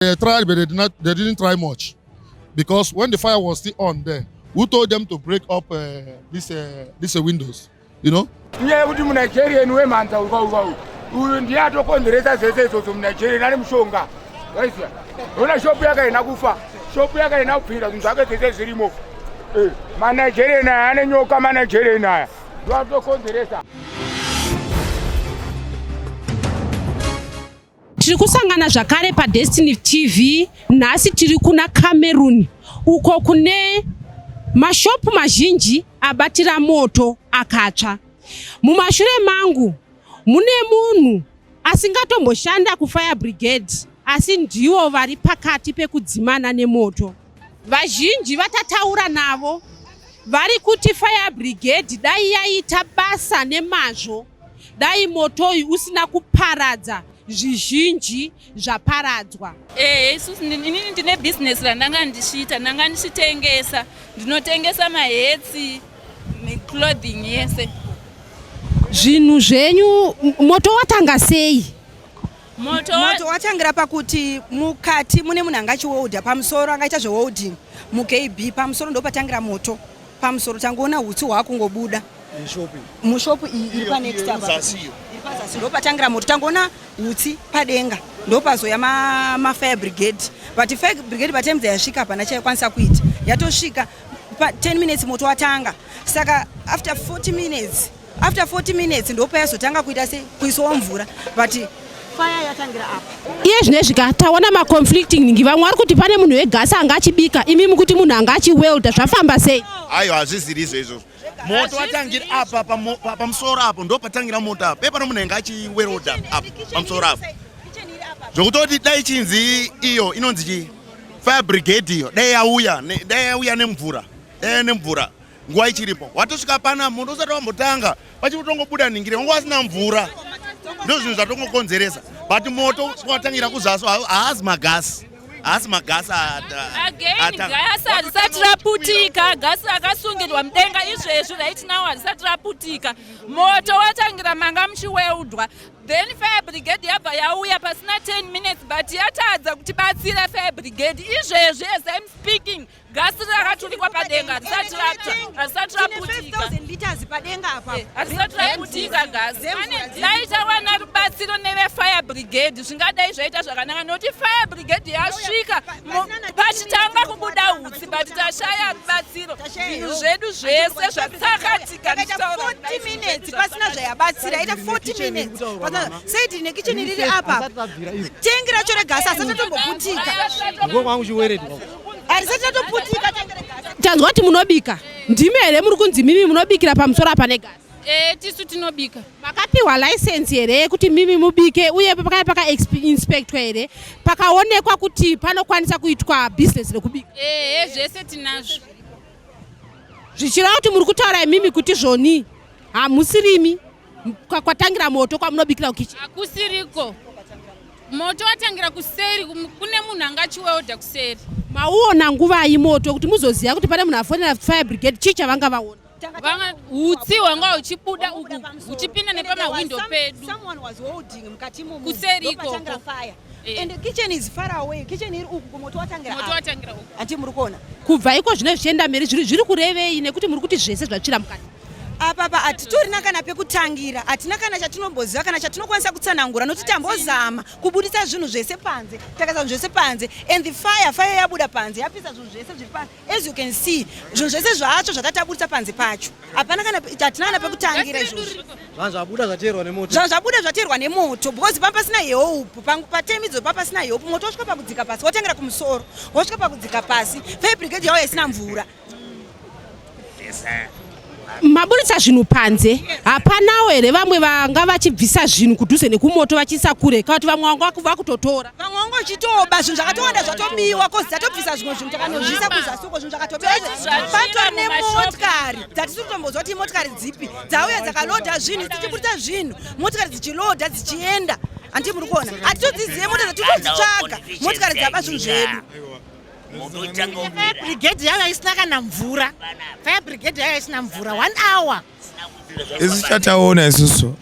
They tried, but they did not. They didn't try much, because when the fire was still on there, who told them to break up this this windows? You know. Inyaya yekuti muNigerian wemhanza uka uyu ndiye atokonzeresa zvese izvozvo. MuNigerian ane mushonga, waiziya. Ona shopu yake haina kufa, shopu yake haina kubvira, zvinhu zvake zvese zvirimo. MaNigerian aya ane nyoka, maNigerian aya ndo atokonzeresa. Tiri kusangana zvakare paDestiny TV. Nhasi tiri kuna Cameroon uko kune mashopu mazhinji abatira moto akatsva. Mumashure mangu mune munhu asingatomboshanda kufire brigade, asi ndivo vari pakati pekudzimana nemoto. Vazhinji vatataura navo vari kuti fire brigade dai yaita basa nemazvo, dai moto uyu usina kuparadza zvizhinji zvaparadzwa. Ehe, isusu inini ndine bhizinesi randanga ndichiita, ndanga ndichitengesa, ndinotengesa mahetsi, clothing yese. Zvinhu zvenyu, moto watanga sei? Moto watangira pakuti mukati mune munhu anga achiweldha pamusoro, angaita zvewelding muKB pamusoro, ndopatangira moto pamusoro. Tangoona hutsi hwakungobuda mushopu iyi iri panext apa, iri pazasi, ndopatangira moto. Tangoona hutsi padenga, ndopazoya mafire brigade, but fire brigade patime dzayasvika hapana chaikwanisa kuita. Yatosvika pa 10 minutes moto watanga, saka after 40 minutes, after 40 minutes ndopayazotanga kuita sei, kuiswawo mvura, but fire yatangira apa. Iye zvinezvi ka taona maconflicting ningi. Vamwe vari kuti pane munhu wegasi anga achibika, imi mukuti munhu anga achiwelda. Zvafamba sei? Aiwa, hazviziri izvo izvozvo. Moto watangira apa pamusoro apo, ndo patangira moto apa. Pepano munhu ainge achiwerodha apa pamusoro apo, zvokutoti dai chinzi iyo inonzi chii, fire brigade iyo, dai yauya dai yauya nemvura, dai nemvura nguva ichiripo. Watosvika pana moto usati wambotanga, pachikutongobuda ningire, wanga wasina mvura. Ndo zvinhu zvatongokonzeresa, but moto watangira kuzasi. Haazi magasi, haasi magasi. Again, gasi harisati raputika, gasi rakasungirwa mudenga izvezvi, right now harisati raputika. Moto watangira manga muchiweldwa, then fire brigade yabva yauya pasina 10 minutes, but yatadza kutibatsira fire brigade. Izvezvi as I'm speaking, gasi rakaturikwa padenga harisati ratsva, harisati raputika. 5000 liters padenga apa. Harisati raputika gasi. Dai tawana rubatsiro nevefire brigade, zvingadai zvaita zvakanaka, nokuti fire brigade yasvika pachitanga kubuda hutsi, but tashaya rubatsiro. Zvinhu zvedu zvese zvatsakatika. 40 minutes pasina zvayabatsira, ita 40 minutes sei tine kicheni riri apa, tengi racho regasi asati atomboputika, harisati ratoputika tengi regasi. Tanzwa kuti munobika, ndimi here muri kunzi mimi munobikira pamusoro apa negasi? E, tisu tinobika. Makapiwa license here yekuti mimi mubike, uye pakaya pakainspectwa here, pakaonekwa kuti panokwanisa kuitwa bhizinesi rekubika? Ehe, zvese tinazvo. Zvichireva kuti muri kutaura imimi kuti zvoni hamusirimi kwatangira moto kwamunobikira kukicheni? Hakusiriko. Moto watangira kuseri, kune munhu anga achiweldha kuseri. Mauona nguvai moto kuti muzoziva kuti pane munhu afonera fire brigade? Chii chavanga vaona? Hutsi hwanga huchibuda uku, huchipinda nepamahwindo pedu. Someone was welding mukati imomo. Kuseri Ndopatangira ikoko. fire. And the kitchen is far away, kitchen iri uku, kumoto watangira Moto apa. watangira uku. Handi muri kuona? Kubva iko zvino zvichienda mberi zviri kurevei, nekuti muri kuti zvese zvatsvira mukati? Apa pa hatitorina kana pekutangira, hatina kana chatinomboziva kana chatinokwanisa kutsanangura, nokuti tambozama kubudisa zvinhu zvese panze, takaisa zvinhu zvese panze, and the fire yabuda panze yapisa zvinhu zvese zviri panze. As you can see, zvinhu zvese zvacho zvatatabudisa panze pacho hapana kana, hatina kana pekutangira izvozvo. Zvanhu zvabuda zvateerwa nemoto. Zvanhu zvabuda zvateerwa nemoto, because pamba pasina help, patemidzo pa pasina help. Moto wasvika pakudzika pasi, watangira kumusoro, wasvika pakudzika pasi, fire brigade yauya isina mvura. Maburitsa zvinhu panze, hapanawo here vamwe vanga vachibvisa zvinhu kudhuze nekumoto vachiisa kure, kana kuti vamwe vanga vakutotora? Vamwe vanga vachitoba zvinhu zvakatowanda, zvatobiwa, cause dzatobvisa zvimwe zvinhu, takanozvisa kuzasi uko. Zvinhu zvakatobiwa, patori nemotikari dzatisi kutombozwa kuti motikari dzipi dzauya dzakalodha zvinhu, tichiburitsa zvinhu, motikari dzichilodha dzichienda. Handi muri kuona? Hatitodzizive mota dzatitodzitsvaga, motikari dzaba zvinhu zvedu. Fire brigade yanga isina kana mvura, fire brigade yanga isina mvura one hour. Isu chataona isusu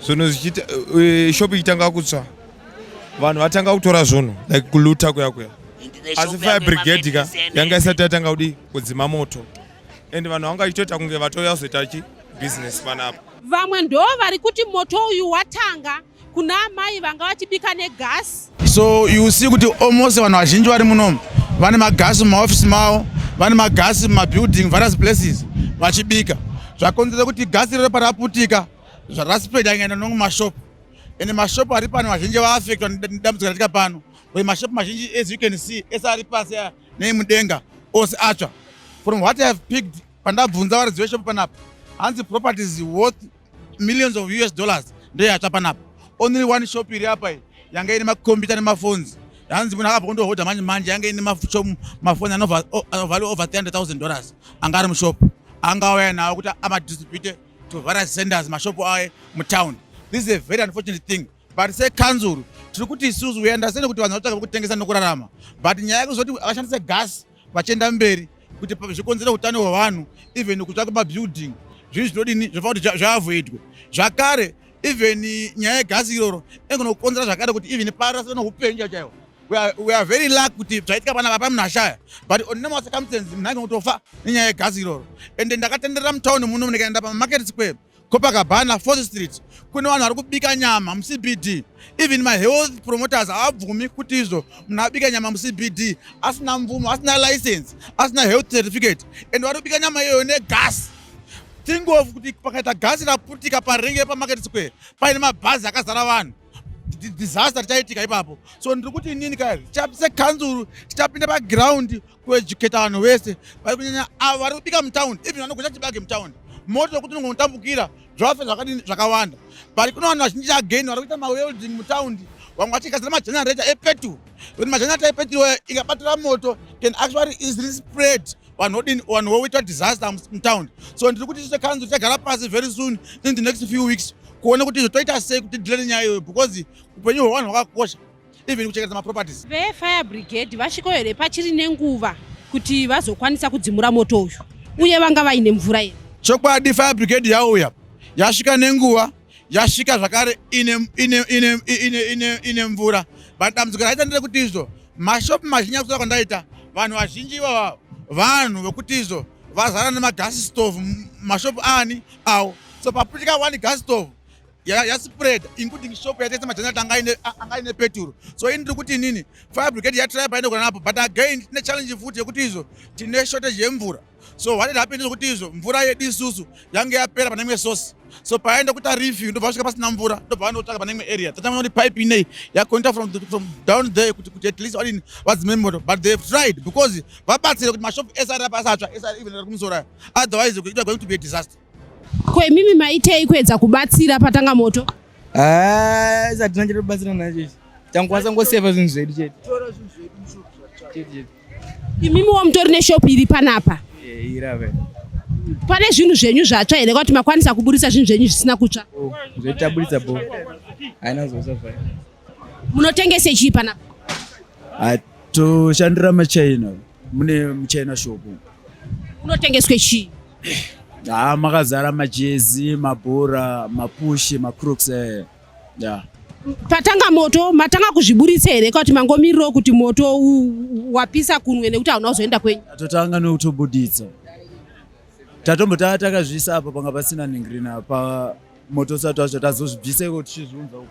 zvinhu zvichiita, shop ichitanga kutsva. Vanhu vatanga kutora zvunhu like kuluta kuya kuya, asi fire brigade ka yanga isati yatanga kudi kudzima moto, and vanhu vanga vachitoita kunge vatouya kuzoita chi business panapa. Vamwe ndo vari kuti moto uyu watanga kuna amai vanga vachibika negasi. So you see kuti almost vanhu vazhinji vari munomu vane magasi mumaofisi mavo, vane magasi mumabuilding, various places vachibika. Zvakonzera kuti gasi rero paraputika raspread angaenda nomumashopu, ende mashopu ari pano vazhinji vaaffectwa nedambudziko ratika pano. Mashopu mazhinji, as you can see, ese ari pasi aya neemudenga ose atsva. From what I have picked, pandabvunza varidzi veshopu panapa, hanzi properties worth millions of US dollars ndoyatsva panapa. Only one shop iri apa iyi yanga ine makombiyuta nemaphones, hanzi munhu akabva kundohodha manje manje, yanga ine mafoni anovalue over $300,000 anga ari mushop, angauya nawo kuti amadistribute to various centers, mashopu aye mutown. This is a very unfortunate thing, but secouncil tiri kuti isusu we understand kuti vanhu vatsvaka kutengesa nokurarama, but nyaya yekuzoti vashandise gas vachienda mberi kuti zvikonzere utano hwevanhu, even kutsva kwemabuilding, zvinhu zvinodini, zvofanira kuti zvaavoidwe. Zvakare, even nyaya yegasi iroro inogona kukonzera zvakare kuti even parasire neupenyu chaiwo. We are very lucky kuti zvaitika panapa pa munhu ashaya, but on normal circumstances munhu aigona kutofa nenyaya yegasi iroro. Ende ndakatenderera mutauni muno, ndikaenda paMarket Square, Copacabana, Fourth Street, kune vanhu vari kubika nyama muCBD. Even mahealth promoters havabvumi kuti izvo munhu abika nyama muCBD asina mvumo, asina license, asina health certificate, and vari kubika nyama iyoyo negasi. Think of kuti pakaita gasi raputika parenge paMarket Square paine mabhazi akazara vanhu, disaster richaitika ipapo. So ndiri kuti inini ka sekanzuru tichapinda paground kueducata vanhu vese vari, kunyanya avo vari kubika mutaundi, even vanogocha chibage mutaundi. Moto wekuti unongotambukira zvafe zvakadini zvakawanda, but kune vanhu vazhinji again vari kuita mawelding mutaundi, vamwe vachigadzira magenerator epetrol, kuti magenerator epetrol ikabatira moto can actually easily spread, vanhu vodini, vanhu voitwa disaster mutaundi. So ndiri kuti sekanzuru tichagara pasi very soon, in the next few weeks, kuona kuti izvo toita sei kuti tidhile nenyaya iyoyo, because upenyu hwevanhu hwakakosha, even kuchengetedza maproperties. Vefire brigade vasvika here pachiri nenguva kuti vazokwanisa kudzimura moto uyu, uye vanga vaine mvura here? Chokwadi, fire brigade yauya, yasvika nenguva, yasvika zvakare ine mvura, but dambudziko raita nderekuti izvo mashopu mazhinji akusara kwandaita, vanhu vazhinji ivava vanhu vekuti izvo vazara nemagasi stove mashopu ani awo. So paputika one gas stove, yaspread, including shop yatese magenerator anga ine peturu. So ini ndiri kuti inini fire brigade yatry painogona napo, but again tine challenge futi yekuti izvo tine shortage yemvura. So what had happened is kuti izvo mvura yedu isusu yange yapera pane imwe source, so paenda kuita refill ndobva vasvika pasina mvura, ndobva vandotsvaka pane imwe area. Tatanga kuti pipe inei yakonta from down there kuti at least vadini, vadzime moto. But they've tried because vabatsire kuti mashopu ese ari apa asatsva, ese ari, even ari kumusoro aya, otherwise it was going to be a disaster. Kwemimi maitei kuedza kubatsira patanga moto? Haa, hatina chatobatsira nacho ichi, tangokwanisa ngoseva zvinhu zvedu chete chete chete. Imimiwo mutori neshopu iri panapa? Eh, iri apa. Pane zvinhu zvenyu zvatsva here, kwati makwanisa kuburisa zvinhu zvenyu zvisina kutsva? Zvedu taburitsa bo, haina kuzosafaya. Munotengese chii panapa? Toshandira machina, mune muchina shop. Munotengeswe chii? Ha, makazara majezi, mabhora, mapushi, macrocs, ya. Patanga moto matanga kuzviburitsa here, kuti mangomirirawo kuti moto wapisa kunwe nekuti hauna kuzoenda kwenyu? Tatotanga nekutobuditsa, tatombotanga takazviisa apa, panga pasina ningirina pa moto usati wacho, tazozvibvisa iko tichizviunza uko.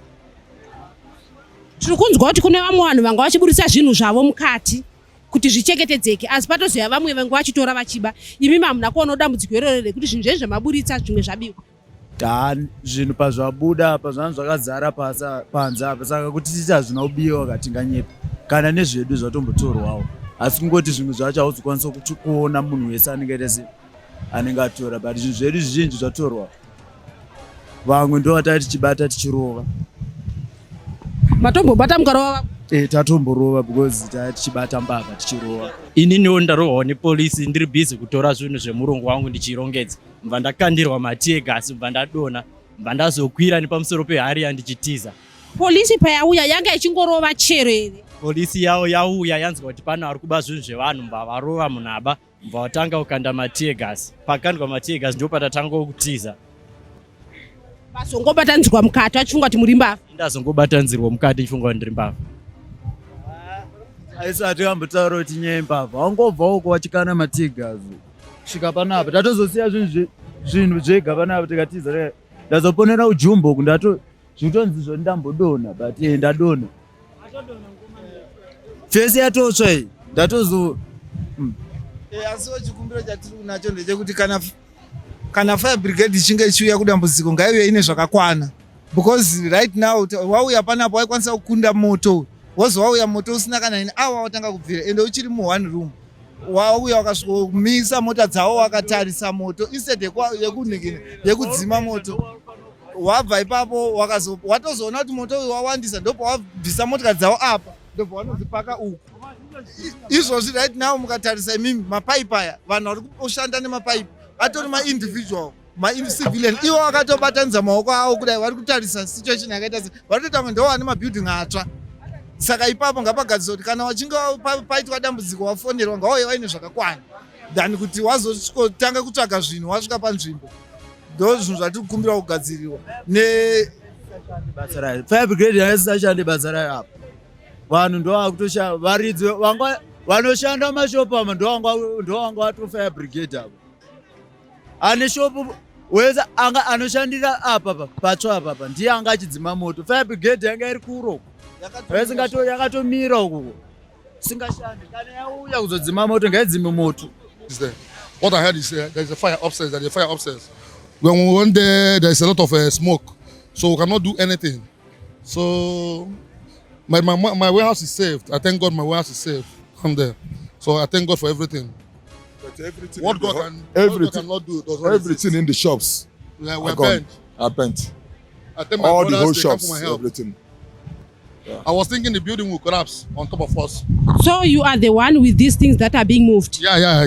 Tiri kunzwa kuti kune vamwe vanhu vanga vachiburitsa zvinhu zvavo mukati kuti zvichengetedzeke, asi patozoya vamwe vanga vachitora vachiba. Imi hamuna kuonawo dambudziko iroro rekuti zvinhu zvenyu zvamaburitsa zvimwe zvabiwa? Ta zvinhu pazvabuda apa zvanga zvakazara panze apa, saka kuti titi hazvina kubiwa katinganyepa, kana nezvedu zvatombotorwawo, asi kungoti zvimwe zvacho hauzokwanisa kuti kuona munhu wese anenge aita se anenge atora, but zvinhu zvedu zvizhinji zvatorwa. Vamwe ndo vatava tichibata tichirova. Matombobata mukarova vamwe? E, tatomborova because taa tichibata mbavha tichirova. Ininiwo ndarohwawo nepolisi ndiri busy kutora zvinhu zvemurungu wangu ndichirongedza, mbva ndakandirwa mateargas, mbva ndadonha, mbva ndazokwira nepamusoro pehariya ndichitiza. Polisi payauya yanga ichingorova chero here? Polisi yavo yauya yanzwa kuti pano ari kuba zvinhu zvevanhu, mbva varova munhu aba, mbva watanga kukanda mateargas. Pakandwa mateargas ndo patatanga kutiza. Mazongobatanzirwa mukati achifunga kuti muri mbavha. Ndazongobatanzirwa mukati ndichifunga kuti ndiri mbavha. Aisati ambotaura kuti nyaya yembavha, wangobva uko wachikana matigazi kusvika panapa, tatozosiya zvinhu zvega panapa tikatiza. Ndazoponera ujumbo uku, ndato zvikutonzi zvo ndambodonha, but ndadonha fesi yatotsva iyi, ndatozo Asiwo chikumbiro chatiri kunacho ndechekuti kana fire brigade ichinge ichiuya kudambudziko, ngaiuye ine zvakakwana, because right now wauya panapo waikwanisa kukunda moto, wozowauya moto usina kana ine awa watanga kubvira, ende uchiri muone room. Wauya wakasvikomisa mota dzavo wakatarisa moto instead yekunhikina yekudzima moto. Wabva ipapo watozoona kuti moto uyu wawandisa, ndopawabvisa motikari dzavo apa, ndobva wanodzipaka uku. Izvozvi right now mukatarisa imimi mapaipi aya, vanhu vari kushanda nemapaipi atori maindividual, macivilian, ivo vakatobatanidza maoko avo kudai, vari kutarisa situation yakaita se vari kutoita kunge ndo vane mabuilding atsva. Saka ipapo ngapagadziswa kuti kana vachinge paitwa dambudziko wafonerwa, ngavauye vaine zvakakwana than kuti wazosvikotanga kutsvaga zvinhu wasvika panzvimbo. Ndo zvinhu zvatiri kukumbira kugadzirirwa ne Basa rayo fire brigade yaisashande basa rayo apa. Vanhu ndo varidzi vanga vanoshanda mashopu ama ndo vanga vato fire brigade apa. Ane shopu wese anga anoshandira apa patsva apa pa ndiye anga achidzima moto. Fire brigade yanga iri kuro yakatomira uku singashandi. Kana yauya kuzodzima moto, ngaidzime moto. Is there. What I heard is there's a fire upstairs. There's a fire upstairs. When we went there, there's a lot of smoke, so we cannot do anything. So my warehouse is saved. I thank God my warehouse is safe. I'm there. So I thank God for everything. But everything What in the God can, what God everything, cannot do does not everything exist. In the shops Yeah, are we're gone. bent. Are bent. I thank my All the brothers, whole they come shops, for my help. everything. I was thinking the building will collapse on top of us. So you are the one with these things that are being moved. Yeah.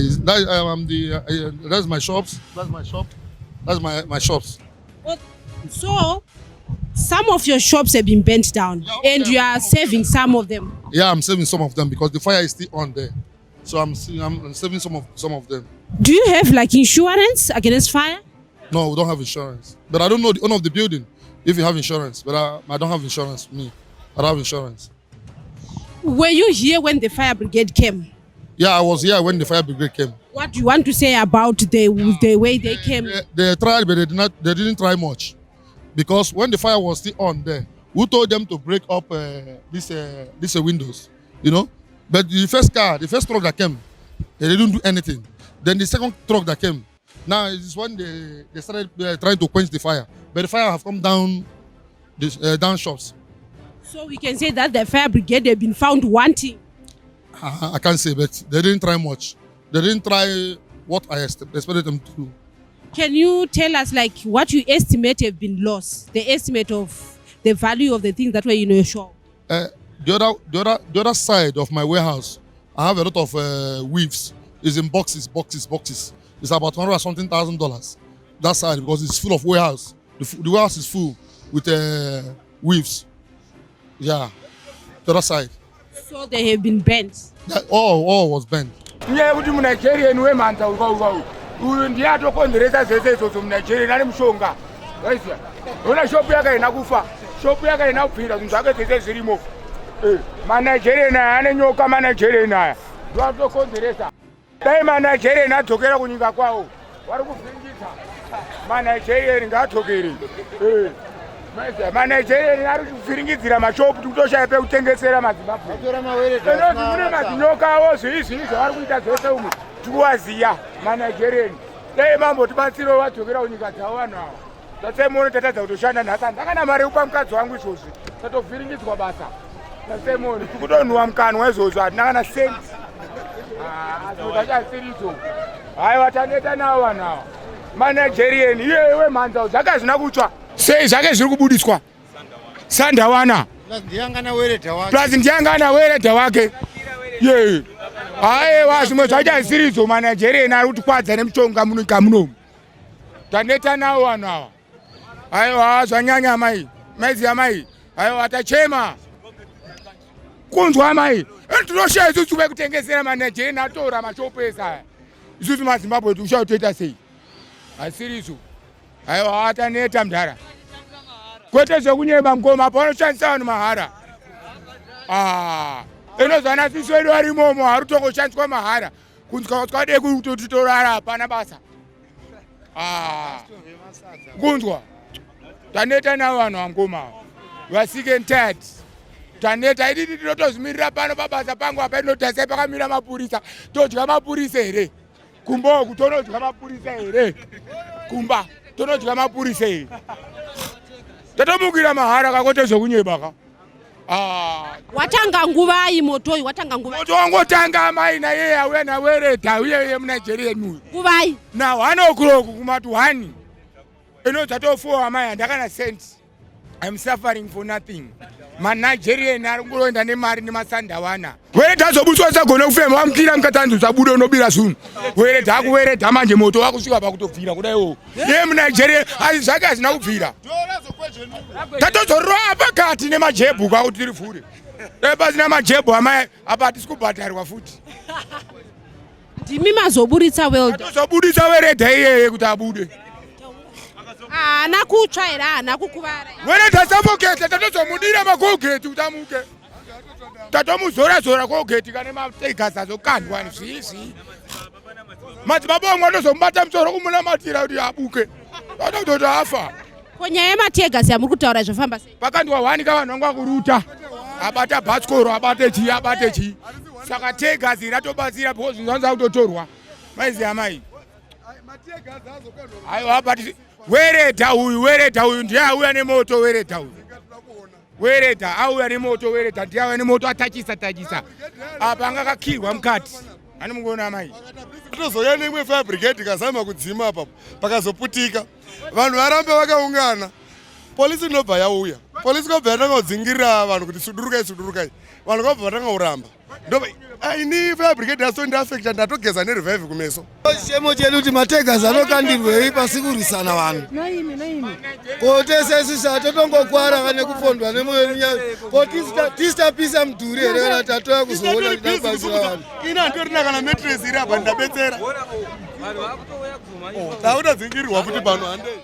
That's my shops. That's my shop. That's my shops. So some of your shops have been burnt down, and you are saving some of them. Yeah, I'm saving some of them because the fire is still on there. So I'm saving some of them. Do you have like insurance against fire? No, we don't have insurance. But I don't know the owner of the building if you have insurance. But I don't have insurance. Me, I don't have insurance. Were you here when the fire brigade came? Yeah, I was here when the fire brigade came. What do you want to say about the way they came? They tried, but they did not. They didn't try much, because when the fire was still on there, we told them to break up this windows, you know. But the first car, the first truck that came, they didn't do anything. Then the second truck that came, now it's when they started trying to quench the fire. But the fire have come down, this down shops. So we can say that the fire brigade have been found wanting. I can't say, but they didn't try much. They didn't try what I expected them to do. Can you tell us what you estimate have been lost? The estimate of the value of the things that were in your shop? The other side of my warehouse, I have a lot of weaves. It's in boxes, boxes, boxes. It's about hundred and something thousand dollars. That side, because it's full of warehouse. The warehouse is full with weaves. Yeah, the other side. So they have been burnt. Yeah, all was burnt. Nyaya yekuti muNigerian wemhanza uyu uyu ndiye atokonzeresa zvese izvozvo. MuNigerian ane mushonga, waiziya. Ona shopu yake haina kufa, shopu yake haina kubvira, zvinhu zvake zvese zvirimo. MaNigerian aya ane nyoka, maNigerian aya ndo atokonzeresa. Dai maNigerian adzokera kunyika kwavo, vari kuvhiringidza. MaNigerian ngaadzokere. MaNigerian ari kuvhiringidzira mashopu, tikutoshaya pekutengesera maZimbabwe. Enoti mune mazinyoka avo, zvii zvii zvavari kuita zvose umu, tikuvaziya maNigerian. Dai mambotibatsirawo vadzokera kunyika dzavo vanhu ava. Tasemuone tatadza kutoshanda nhasi, handakana mari yekupa mukadzi wangu izvozvi, tatovhiringidzwa basa. Tasemuone tikutonhuwa mukanwa izvozvo, hatina kana senti. Zvachasiridzo. Haiwa, taneta navo vanhu ava. MaNigerian iye wemhanza zvake hazvina kutsva sei, zvake zviri kubudiswa sandawana, plus ndiyangana weredha wake ye. Aiwa, zvimwe zvacho hazisiridzo. MaNigerian ari kutikwadza nemutonga munyika munomu, taneta navo vanhu ava. Aiwa, zvanyanya mai, maiziya mai. Aiwa, tachema kunzwa mai, tinoshaya isusu vekutengesera. MaNigerian atora mashopu ese aya, isusu maZimbabwe tikushaya toita sei? Hasirizo. Aiwa, taneta mudhara. Kwete zvekunyeba mukoma, apa vanoshandisa vanhu mahara. Ah, inozwana sisi wedu varimomo hari kutongoshandiswa mahara. Kunzwa kwade kuti torara hapana basa. Ah, kunzwa taneta navo vanhu vamukoma ava. We are sick and tired. Taneta ididi tinotozvimirira pano pabasa pangu apa inotasai pakamira mapurisa. Todya mapurisa here? Kumba uku tonodya mapurisa here? Kumba tonodya mapurisa here? Tatomukira mahara kakote zvekunyeba ka. Ah. Watanga nguvai moto uyu? Watanga nguvai? Moto wangotanga amai naiye auya nawereta uye uye muNigeria uyu. Nguvai? Na 1 o'clock kumati 1. Ino dzatofowa amai handakana cent. I'm suffering for nothing. MaNigerian ari kungoenda nemari nemasandawana. Weredha azobudiswa usagone kufema wamukira mukati anzi usabude unobira zvinhu. Weredha akuweredha manje moto wakusvika pakutobvira kudai wo. Iye muNigeria asi zvake hazvina kubvira. Tatozorova pakati nemajebhu kwakuti tiri fure. Dai pasina majebhu amai apa hatisi kubhadharwa futi. Ndimi mazoburitsa welder. Tatozobuditsa weredha iyeye kuti abude. Haana kutsva here? Haana kukuvara. Weredha suffocate tatozomudira macolgate kuti amuke. Tatomuzora zora colgate kane mategas azokandwa zvii zvii. Madzibaba wangu atozomubata musoro kumunamatira kuti abuke. Atototi afa. Ko nyaya yemategas yamuri kutaura zvafamba sei? Pakandwa hwani ka vanhu vanga kuruta. Abata bhasikoro abate chii abate chii. Saka tegas ratobatsira because zvinhu zvanza kutotorwa. Maiziya mai. Aiwa but wereda uyu wereda uyu ndiye auya nemoto wereda uyu. Wereda auya nemoto wereda ndiye auya nemoto atachisa tachisa. Apa anga akakirwa mukati. Ani mukuona amai. Tozouya neimwe fire brigade ikazama kudzima apapo pakazoputika. Vanhu varambe vakaungana. Polisi inobva yauya. Polisi kobva yatanga kudzingirira vanhu kuti sudurukai sudurukai. Vanhu kobva vatanga kuramba. Ndobva ini fire brigade yasondiafecta ndatogeza nerevive kumeso. Chichemo chedu kuti mategas anokandirwei pasi kurwisana vanhu. Ko tese isusu hatotongokwara kane kupondwa nemoyo runyari. Ko tisi tapisa mudhuri here kana tatouya kuzoona kuti takubatsira vanhu. Ini handitorina kana mattress iri apa ndabetsera. Takuda dzingirirwa futi pano handei.